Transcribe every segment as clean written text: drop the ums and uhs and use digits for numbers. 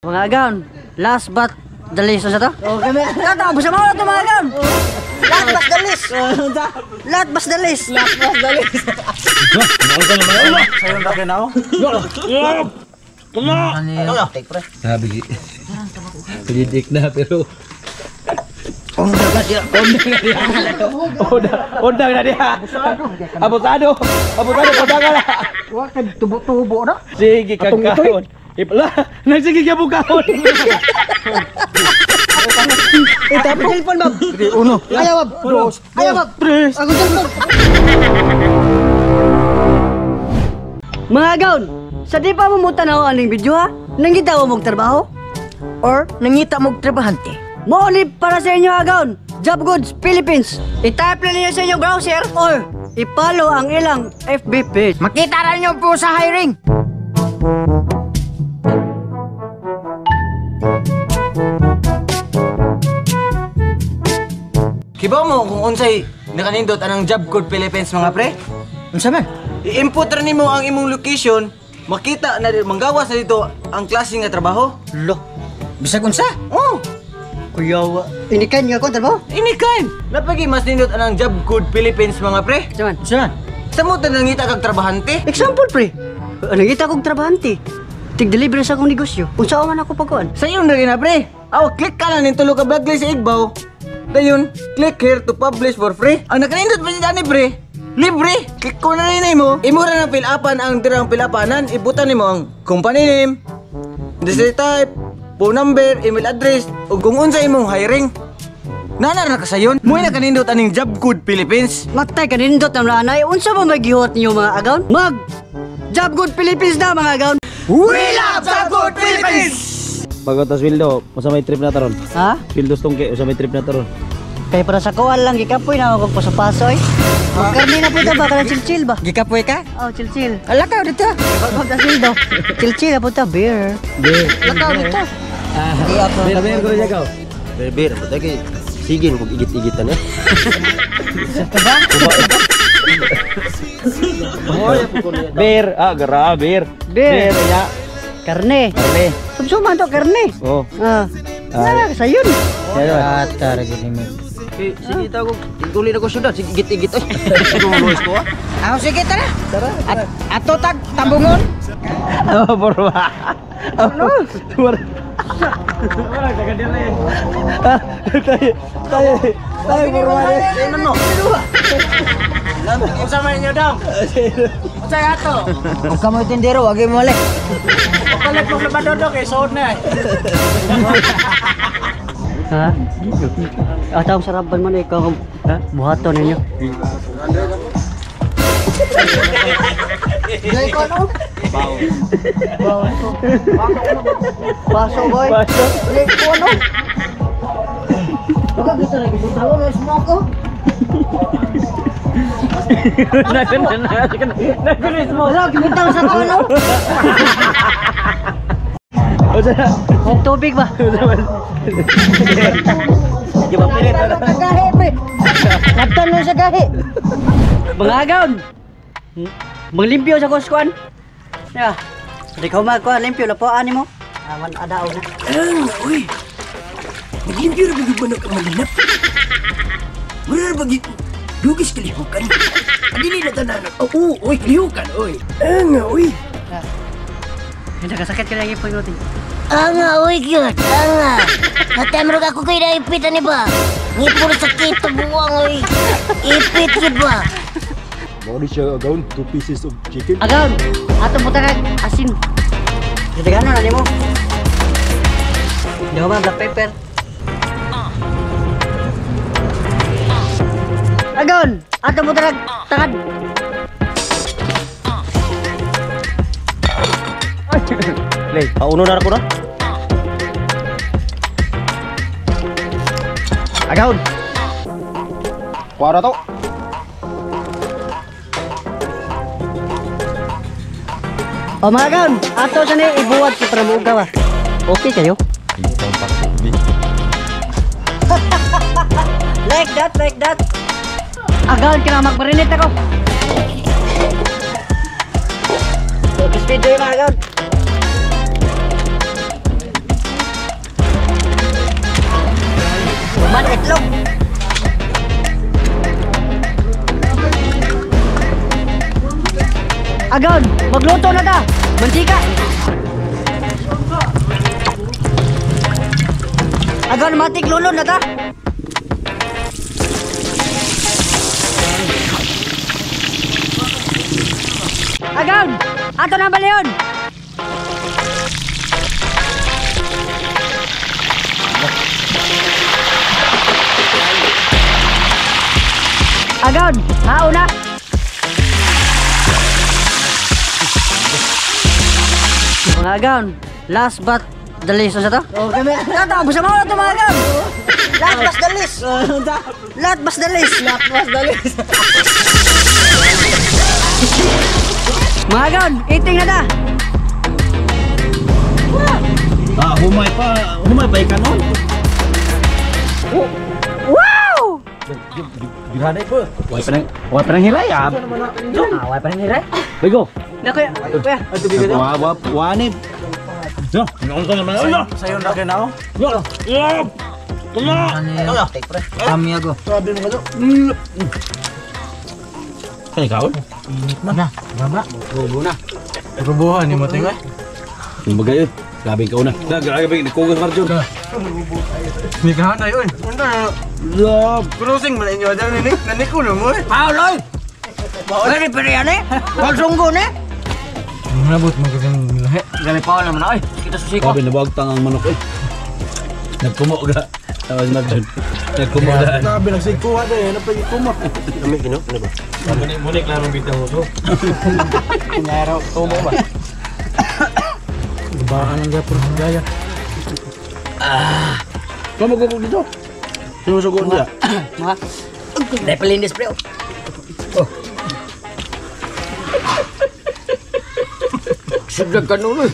Mga agawn, last but the least sa to? Okay na. Tata, basta mo na to mga agawn. Lahat bas the list. Lahat bas the list. Lahat bas the list. Sayon ba kinaw? Sabi, pididik na pero Onda na dia. Onda na dia. Abusado. Abusado ko na. Wa kay tubo-tubo na. Sige kagkaon. Ipla, nagsige ka bukaon. Eh, tapos telepon bab. Uno. Ayaw bab. Dos. Ayaw bab. Tres. Ako telepon. Mga agawn, sa di pa mo mutanaw aning video ha? Nangita mo mong trabaho? Or nangita mong trabahante? Mo ni para sa inyo agawn, Job Goods Philippines. I-type lang ninyo sa inyong browser or i-follow ang ilang FB page. Makita ra ninyo po sa hiring. Kibaw mo kung unsay nakanindot anang Job Code Philippines mga pre? Unsa man? I-input ra nimo ang imong location, makita na manggawas na dito ang klase nga trabaho. Lo. Bisag unsa? Oh, Kuya, inikan nga ko trabaho? anytime. Napagi mas nindot anang Job Code Philippines mga pre. Unsa man? Unsa man? Sa mo nangita kag trabahante? Example pre, nangita kog trabahante. Tig-deliver sa akong negosyo. Unsa man ako pagkuan? Sa iyo na rin na pre. Aw, click ka lang ning tulo ka blacklist sa igbaw. Dayon, click here to publish for free. Ang nakanindot pa siya ni pre. Libre! Click ko na rin mo. Imo ra nang fill-upan ang dirang fill-upanan. Ibutan nimo ang company name, industry type, phone number, email address, ug kung unsa imong hiring. Nana ra kasayon. Mo'y nakanindot aning Job Code Philippines. Matay kanindot ang nanay. Unsa ba may gihuot ninyo mga agawn? Mag Job Good Philippines na mga agawn. We love Job Code Philippines! Bago ta sweldo, usa may trip na taron. Ha? Sweldo tungke, usa may trip na taron. Kay para sa kuan lang gikapoy na ako paso-paso eh. Magkarni na po ito ba? Kanang chill-chill ba? Gikapoy ka? Oh, chill-chill. Alakaw dito. Bago ta sweldo. Chill-chill na po ito, beer. Beer. Lakaw dito. Beer, beer ko siya ka. Beer, beer. Buta kay sige kung igit-igitan eh. Beer, ah grabe beer. Beer. Beer ya. Karne. Karne. Subsuman to karne. Oh. Ah. Ah, sayon. Atar gini mo. Sige ta ko ituloy na ko syudad sige igit-igit oy. Tumulos ko ah. Ako sige tara. Tara. Ato tag tambungon. Oh, porma. Ano? Wala taga dili. Tayo, tayo, tayo porma. Ano no? Unsa man inyo dam? Unsa ato? Kung kamo tindero, wag mo mali. Palit mo labador do kay sold na. Ha? Atang sarapan man ikaw buhaton ninyo. Dai ko ano? Baso boy. Baso. Dai ko ano? Baka gusto na gibutang mo smoke oh. Wala gibutang sa ko ano? Unsa na? Ang tubig ba? Di ba pilit? Sa gahi pre. Nagtan mo sa gahi. Mga agawn. Maglimpyo sa kuskuan. Ya. Di ko magkuan limpyo lapuan nimo. Awan adaw na. Uy. Naglimpyo ra gyud manok ang malinap. Mura ba gyud dugis kalihukan. Dili na tanan. Oo, oy kalihukan oy. Ang uy. Hindi kasakit ka lang ipon natin. Anga, uy, cute. Anga. Natamrog ako kay naipitan ni ba? Ngipon sakit buwang, uy. Ipit gid ba? Mao ni siya agawn 2 pieces of chicken. Agawn, ato mo tagag asin. Gitagano na nimo. Di ba black pepper? Agawn, ato mo tagag tagad. Lay, pauno na ako na. Agawon. Kuara to. O mga agawn, ato sa ni ibuwat sa para muugaw ah. Okay kayo? Like that, like that. Agawn ka na magmarinate ako. Focus video yung mga agawn. Itlog. Agon, magluto na ta. Mantika. Agon, matik lulon na ta. Agon, ato na baleon. Agon, hao na. Mga agaw, last but the least sa to? Oh, kami. Tata, busa mo na to mga agaw. Last but the least. Last but the least. Last but the least. Mga agaw, eating na ta. Ah, humay pa, humay ba ikanon? Wow! Gihanay po. Way pa nang hiray ah. Ah, way pa nang hiray. Bigo. Na kuya, kuya. Wa wa wani. Yo, ngon naman. Sayon ra kay nao. Yo. Yo. Tama. Kami ako. Grabe mo kato. Kaya kaon? Init man. Na, baba. Rubo na. Rubuhan ni mo tingoy. Kumbaga yun. Grabe ka una. Da, grabe nagkugas Marjon. Ni kahanay oy. Unta. Love. Cruising man inyo adal ni nanikulo mo eh. Paoloy. Pwede pwede yan eh. Palsunggo eh. Nabot mo kasi lahi. Gami pa naman oy. Kita susiko. Grabe nabagtang ang manok eh. Nagkumo ga. Tapos Marjon. Nagkumo daan. Grabe nagsigkuha dai, ano pa gikumo. Kami kino, ano ba? Muna klarong bitang mo to. Kunyara, tumo ba? Gabaan ang gapur gaya. Ah. Kamu ko dito. Sinusugo niya. Mga. Dai palinis pre. Oh. Sugdag ka nun eh.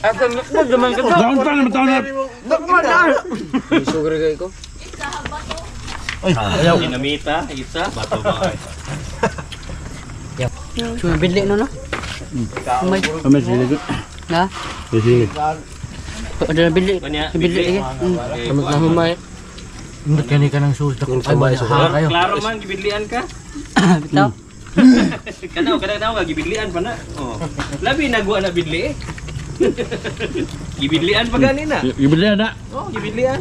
Down pa naman taon na. Sugar kayo ko. Ay, ayaw. Dinamita, isa. Bato ba? Cuma bilik no no. May Kami sili. na. Sili. Ada bilik. Bilik lagi. Kamot na humay. Hindi kani ka ng suot. Ay, kayo. Klaro man, gibidlian ka. Bitaw. Kanaw, kanaw ka, gibidlian pa na. Oh. Labi nagwa na bidli eh. Gibidlian pa gani na. Gibidlian na. Oh, gibidlian.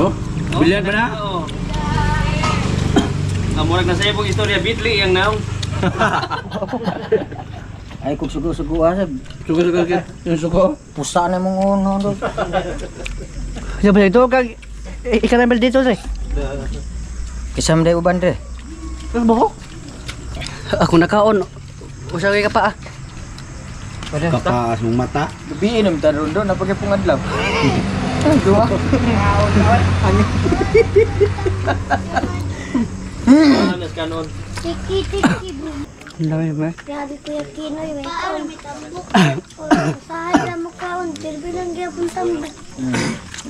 Oh, gibidlian pa na. Oo. Ang murag na sa pong istorya, bidli yang naong. Ay kung sugo-sugo ah. Sugo-sugo yung sugo. Pusa na mong uno do. Ya ba ito kag ikarambel dito sir. Kisam day uban dre. Ano ba ko? Ako nakaon. Usa kay ka pa ah. Kapaas mong mata. Gabi inom ta ron do napagay pungadlaw. Duha. Ano kanon? Tiki tiki bro. Ang dami ba? Grabe Kuya Kinoy, may kaon. Usahay na mo kaon, dirbi lang gyapon tambok.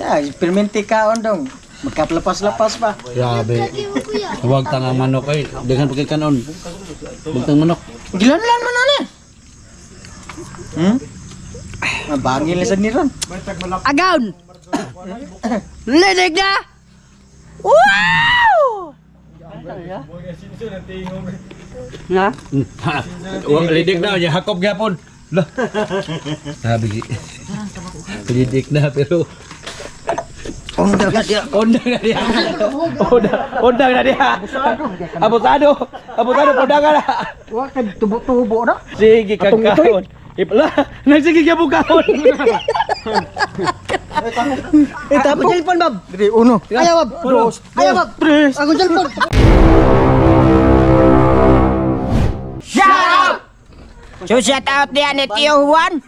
Na, permente kaon dong. Magkaplapas-lapas pa. Grabe. Lagi mo kuya. Huwag tang manok ay. Daghan pa kay kanon. Huwag tang manok. Gilanlan man ana. Mabangil na sad ni ron. Agawn. Linig na. Wow! Na? Huwag lidik na, ya hakop gyapon. Lah. Sabi. Lidik na pero Onda na dia. Onda na dia. Onda na dia. Abusado. Abusado ponda ka na. Wa kay tubo-tubo na. Sige kag kaon. Ipala, nagsige gyapon kaon. Eh Ako cellphone bab. Diri uno. Ayaw bab. Dos. Ayaw bab. Tres. Ako cellphone. Shout out. So shout out niya ni Tio Juan.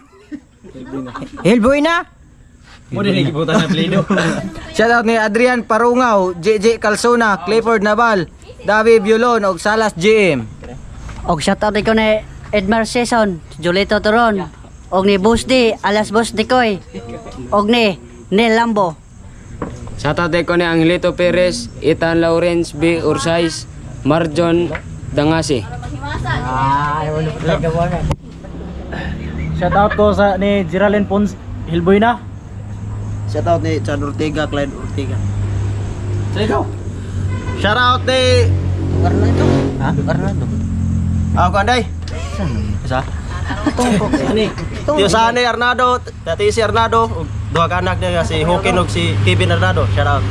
Hilboy na. Mo din gibutan na plano. Shout out ni Adrian Parungaw, JJ Calzona, Clifford Nabal, Davi Biolon og Salas GM. Og shout out ikaw ni Edmar Season, Julito Toron, og ni Busdi, alas Bus Dikoy, og ni Neil Lambo. Shout out ko ni Angelito Perez, Ethan Lawrence B. Ursais, Marjon Dangasi. Shout out ko sa ni Geraldine Pons Hilboy na. Shout out ni Chan Ortega, Clyde Ortega. Sa ikaw? Shout out ni Arnaldo. Ha? Arnaldo. Ako anday. Isa? Tio Sane Arnado, Tati si Arnado, ug duha ka anak niya si Hokin ug si Kevin Arnado. Shout out.